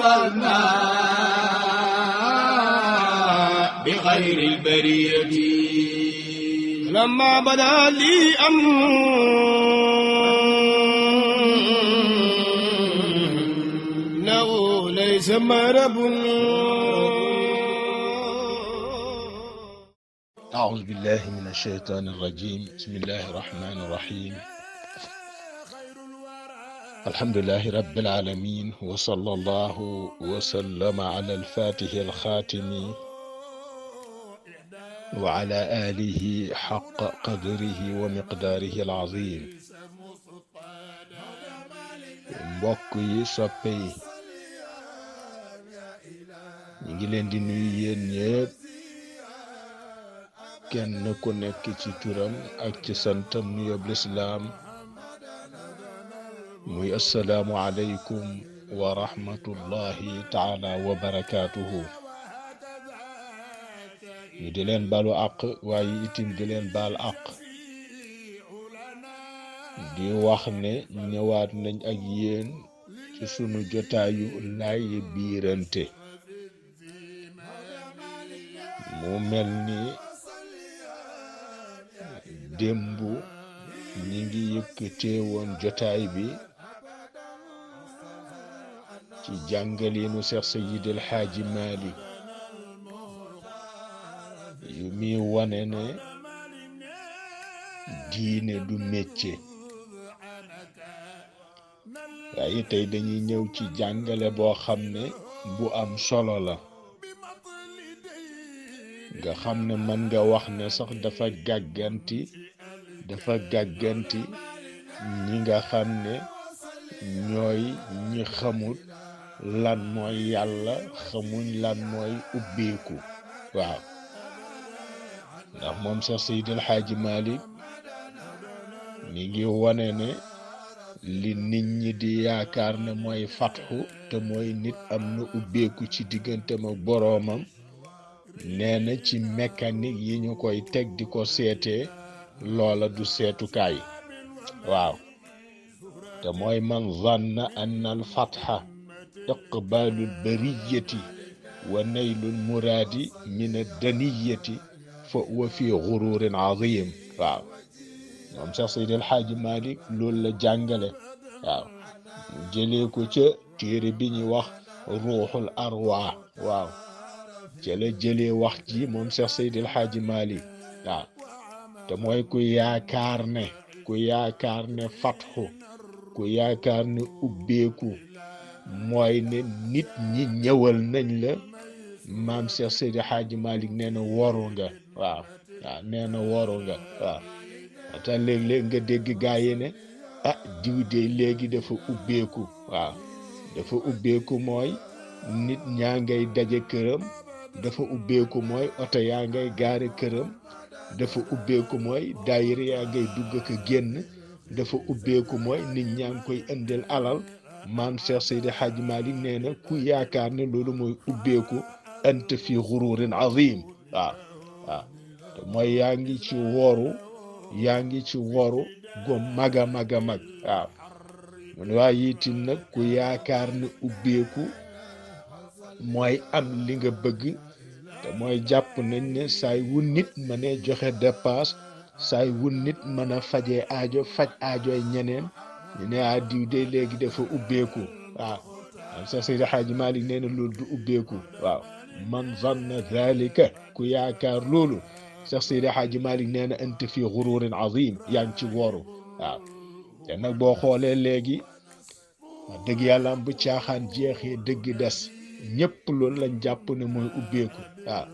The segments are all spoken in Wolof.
والماء بغير البرية لما بدا لي أنه ليس مرب. أعوذ بالله من الشيطان الرجيم. بسم الله الرحمن الرحيم. الحمد لله رب العالمين، وصلى الله وسلم على الفاتح الخاتم وعلى آله حق قدره ومقداره العظيم. mbokk yi soppe yi ñu ngi leen di nuyu yéen ñépp kenn ku nekk ci turam ak ci santam nuyoob lislaam muy assalaamu aleykum wa rahmatullahi taala wa barakaatuhu. ñu di leen balu àq waaye itim di leen baal àq di wax ne ñëwaat nañ ak yéen ci sunu jotaayu laayi biirante. mu mel ni démb ñi ngi yëkkatee woon jotaay bi ci jàngaleenu Seex Sayyidil Xaaji Maalik yu mi wane ne diine du métier. waaye tey dañuy ñëw ci jàngale boo xam ne bu am solo la, nga xam ne mën nga wax ne sax dafa gàgganti ñi nga xam ne ñooy ñi xamut lan mooy yàlla, xamuñ lan mooy ubbeeku. waaw ndax moom Seex Seydil Xaaji Maalik mi ngi wone ne li nit ñi di yaakaar ne mooy fatxu te mooy nit am na ubbeeku ci digganteem ak boroomam, nee na ci mécanique yi ñu koy teg di ko seetee loola du seetukaay. waaw te mooy man zanna anna al fatxa iqbaalul bariyati wa naylul muraadi min ad-daniyati fa huwa fi gururin azim. waaw moom Seex Seydil Xaaji Maalik loolu la jàngale. waaw mu jëlee ko ca téere bi ñuy wax ruuxul arwaax. waaw ca la jëlee wax ji moom Seex Seydil Xaaji Maalik. waaw te mooy ku yaakaar ne fatxu, ku yaakaar ne ubbeeku mooy ne nit ñi ñëwal nañ la, maam Seex Seydil Xaaji Maalik nee na woru nga. waaw nee na woru nga. waaw te léeg-léeg nga dégg gaa yi ne diw de léegi dafa ubbeeku. waaw dafa ubbeeku mooy nit ñaa ngay daje këram, dafa ubbeeku mooy oto yaa ngay gaare këram, dafa ubbeeku mooy daayira yaa ngay dugg ak génn, dafa ubbeeku mooy nit ñaa ngi koy indil alal. maam Cheikh Seydi Hadji Malick nee na ku yaakaar ne loolu mooy ubbeeku anta fi xururin azim. waaw te mooy yaa ngi ci woru gu mag a mag. waaw mun waaye itam nag ku yaakaar ne ubbeeku mooy am li nga bëgg, te mooy jàpp nañ ne saay wu nit mënee joxe dépasse, saay wu nit mën a faj aajoy ñeneen, ñu ne diw de léegi dafa ubbeeku. waaw Seex Seydi Xaaji Maalik nee na loolu du ubbeeku. waaw man zanna zalika, ku yaakaar loolu, Seex Seydi Xaaji Maalik nee na anta fi gururin azim, yaa ngi ci woru. waaw te nag boo xoolee léegi wax dëgg yàlla am bu caaxaan jeexee dëgg des, ñëpp loolu lañ jàpp ne mooy ubbeeku. waaw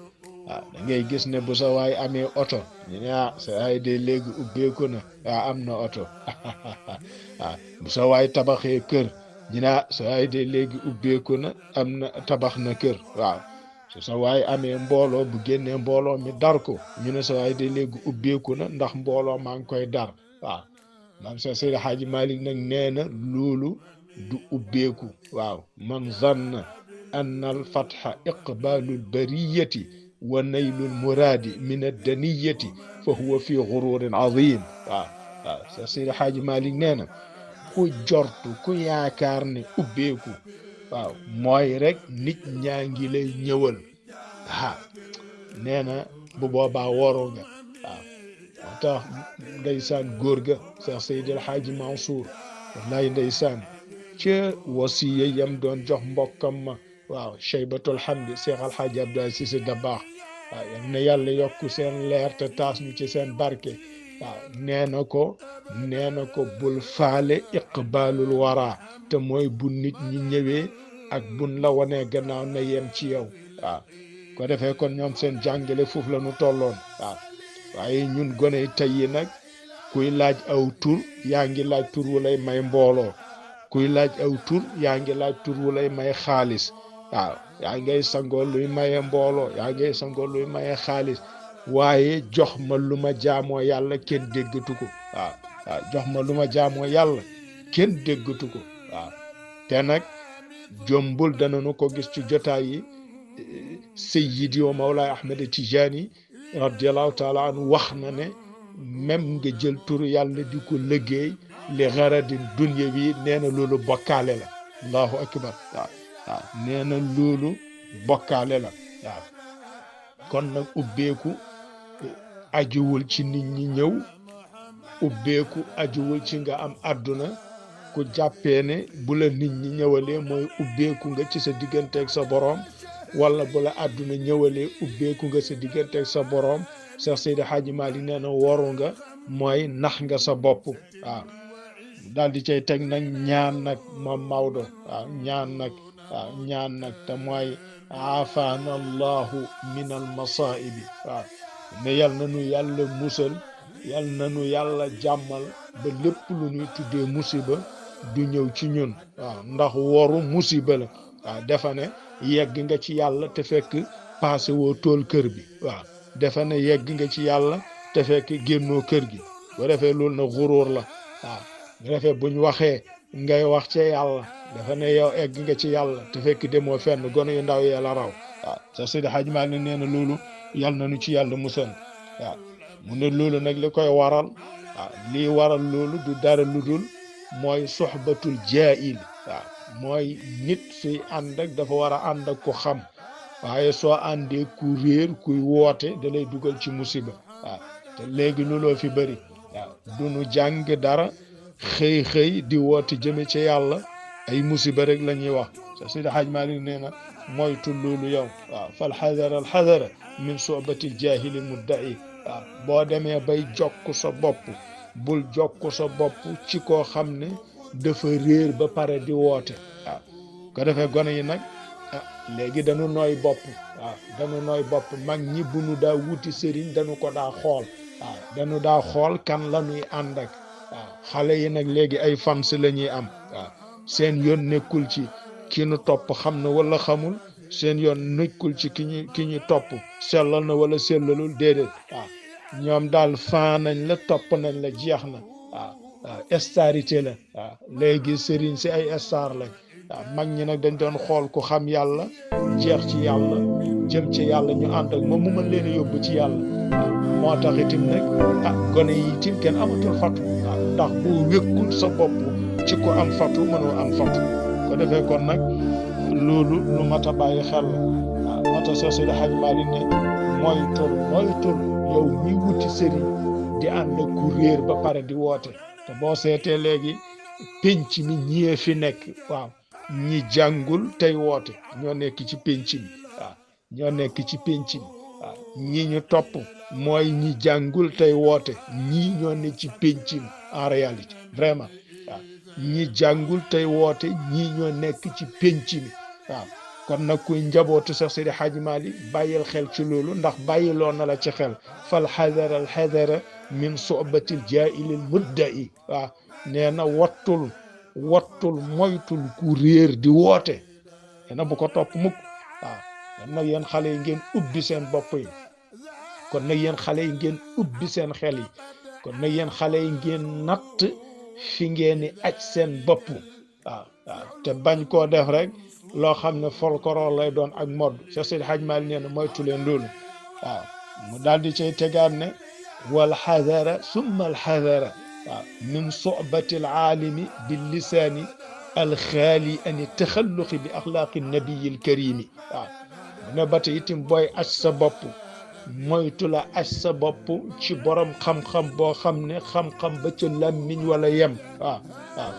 da ngay gis ne bu sa waay amee oto, ñu ne sa waay de léegi ubbeeku na, am na oto. bu sa waay tabaxee kër, ñu ne sa waay de léegi ubbeeku na, tabax na kër. waaw su sa waay amee mbooloo, bu génnee mbooloo mi dar ko, ñu ne sa waay de léegi ubbeeku na ndax mbooloo maa ngi koy dar. waaw maam Seex Seydi Xaaji Maalik nag nee na loolu du ubbeeku. waaw man zanna anna al fatha iqbaalul bariyati wa naylul muraadi min ad-daniyati fa huwa fi gururin azim. waaw Seex Seydi Xaaji Maalik nee na ku jortu, ku yaakaar ne ubbeeku waaw mooy rek nit ñaa ngi lay ñëwal nee na bu boobaa waru nga waaw moo tax ndeysaan góor ga Cheikh Seydi El Hadji Mansour wallaay ndeysaan ca wasiya yam doon jox mbokkam ma waaw Cheybatul Hamdi Cheikh Al Hadji Abdoulaye Cissé Dabakh waaw yal na yàlla yokk seen leer te taas ñu ci seen barke waaw nee na ko bul faale iqbaalul wara te mooy bu nit ñi ñëwee ak bun la wanee gannaaw na yem ci yow waaw ko defee kon ñoom seen jàngale foofu la ñu tolloon waaw waaye ñun gone tey yi nag kuy laaj aw tur yaa ngi laaj tur wu lay may mbooloo kuy laaj aw tur yaa ngi laaj tur wu lay may xaalis waaw yaa ngay sangoo luy maye mbooloo yaa ngay sangoo luy maye xaalis waaye jox ma lu ma jaamoo yàlla kenn déggatu ko waaw jox ma lu ma jaamoo yàlla kenn déggatu ko waaw te nag jombul danañu ko gis ci jotaay yi Sayyidi wa Mawlaay Ahmed Tijani radiallahu taala anhu wax na ne même nga jël turu yàlla di ko liggéey li garadin dunya bi nee na loolu bokkaale la allahu akbar waaw nee na loolu bokkaale la waaw kon nag ubbeeku ajuwul ci nit ñi ñëw ubbeeku ajuwul ci nga am àdduna ku jàppee ne bu la nit ñi ñëwalee mooy ubbeeku nga ci sa digganteeg sa boroom wala bu la àdduna ñëwalee ubbeeku nga sa digganteeg sa boroom Cheikh Seydi Hadji Malick nee na waru nga mooy nax nga sa bopp waaw daal di cay teg nag ñaan nag moom Maodo waaw ñaan nag te mooy aafana allahu min al masaibi waaw ne yal na nu yàlla musal yal na nu yàlla jàmmal ba lépp lu ñuy tuddee musiba du ñëw ci ñun waaw ndax woru musiba la waaw defa ne yegg nga ci yàlla te fekk passé woo tool kër bi waaw defa ne yegg nga ci yàlla te fekk génnoo kër gi bu defee loolu na xuróor la waaw bu defee buñ waxee ngay wax ci yàlla dafa ne yow egg nga ci yàlla te fekk demoo fenn gone yu ndaw yee la raw waaw sa Seydi Hadji Malick nee na loolu yàlla na nu ci yàlla musal waaw mu ne loolu nag li koy waral waaw lii waral loolu du dara lu dul mooy soxbatul jaahil waaw mooy nit suy ànd ak dafa war a ànd ak ko xam waaye soo àndee ku réer kuy woote da lay dugal ci musiba waaw te léegi looloo fi bëri waaw du nu jàng dara xëy di woote jëme ci yàlla ay musiba rek la ñuy wax sa Seydi Hadji Malick nee na moytu loolu yow waaw fal xadara min sohbatil jaahili mudda'i waaw boo demee bay jokk sa bopp bul jokk sa bopp ci koo xam ne dafa réer ba pare di woote waaw ko defee gone yi nag léegi dañu nooy bopp waaw dañu nooy bopp mag ñi bu nu daa wuti sëriñ dañu ko daa xool waaw dañu daa xool kan la ñuy ànd ak waaw xale yi nag léegi ay fans la ñuy am waaw seen yoon nekkul ci ki nu topp xam na wala xamul seen yoon nekkul ci ki ñu topp sellal na wala sellalul déedéet waaw ñoom daal faa nañ la topp nañ la jeex na waaw starité la waaw léegi sëriñ si ay star lañ waaw mag ñi nag dañ doon xool ku xam yàlla jeex ci yàlla jëm ci yàlla ñu ànd ak moom mu mën leen a yóbbu ci yàlla moo tax itam nag gone yi itam kenn amatul fatu waaw ndax boo wékkul sa bopp ci ko am fatu mënoo am fatu ko defee kon nag loolu lu mat a bàyyi xel la waaw moo tax Seydi Hadji Malick ne moytul yow mi wuti sëriñ di ànd ak ku réer ba pare di woote te boo seetee léegi penc mi ñii fi nekk waaw ñi jàngul tey woote ñoo nekk ci penc mi waaw ñoo nekk ci penc mi waaw ñi ñu topp mooy ñi jàngul tey woote ñii ñoo ne ci penc mi en réalité vraiment waaw ñi jàngul tey woote ñii ñoo nekk ci penc mi waaw kon nag kuy njabootu sax Seydi Hadji Malick bàyyil xel ci loolu ndax bàyyiloo na la ci xel fal xadara min sohbatil jaahilil mudda'i waaw nee na wattul moytul ku réer di woote nee na bu ko topp mukk waaw kon nag yéen xale yi ngeen ubbi seen bopp yi kon nag yéen xale yi ngeen ubbi seen xel yi kon nag yéen xale yi ngeen natt fi ngeen di aj seen bopp waaw te bañ koo def rek loo xam ne folklore lay doon ak mode Cheikh Seydi Hadji Malick nee na moytu leen loolu waaw mu daal di cay tegaat ne wal xadara summa al xadara waaw min sohbatil aalimi bil lisaani alxaali ani taxalluqi bi axlaaqi nabiyil karimi waaw mu ne ba tey itam booy aj sa bopp moytu la aj sa bopp ci borom xam-xam boo xam ne xam-xam ba ca làmmiñ wala yem waaw waaw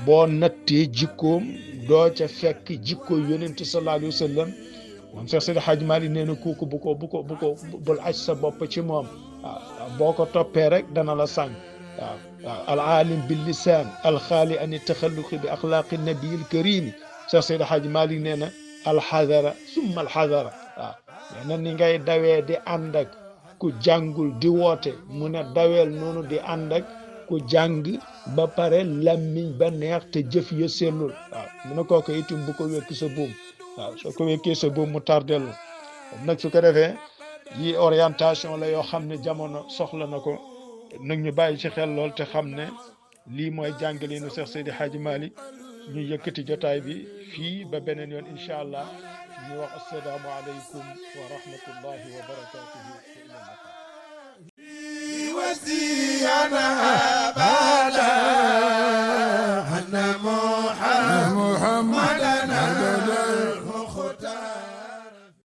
boo nattee jikkoom doo ca fekk jikko yonent sallallahu alayhi wa sallam moom Seex Seydi Hadji Malick nee na kooku bu ko bul aj sa bopp ci moom waaw boo ko toppee rek dana la sànq waaw waaw al aalim bil lisaan al xaali ani taxalluqi bi axlaaqi nabiyil karimi Seex Seydi Hadji Malick nee na alxadara summa alxadara waaw nee na ni ngay dawee di ànd ak ku jàngul di woote mu ne daweel noonu di ànd ak ku jàng ba pare lammiñ ba neex te jëf ya sellul waaw mu ne kooku itam bu ko wekk sa buum waaw soo ko wekkee sa buum mu tardel nag su ko defee yi orientation la yoo xam ne jamono soxla na ko nag ñu bàyyi ci xel lool te xam ne lii mooy jàngalinu Seex Seydi Hadji Malick ñu yëkkati jotaay bi fii ba beneen yoon incha allah ñu wax assalaamu aleykum wa rahmatullahi wa barakatuhu وسينا بلا أن محمد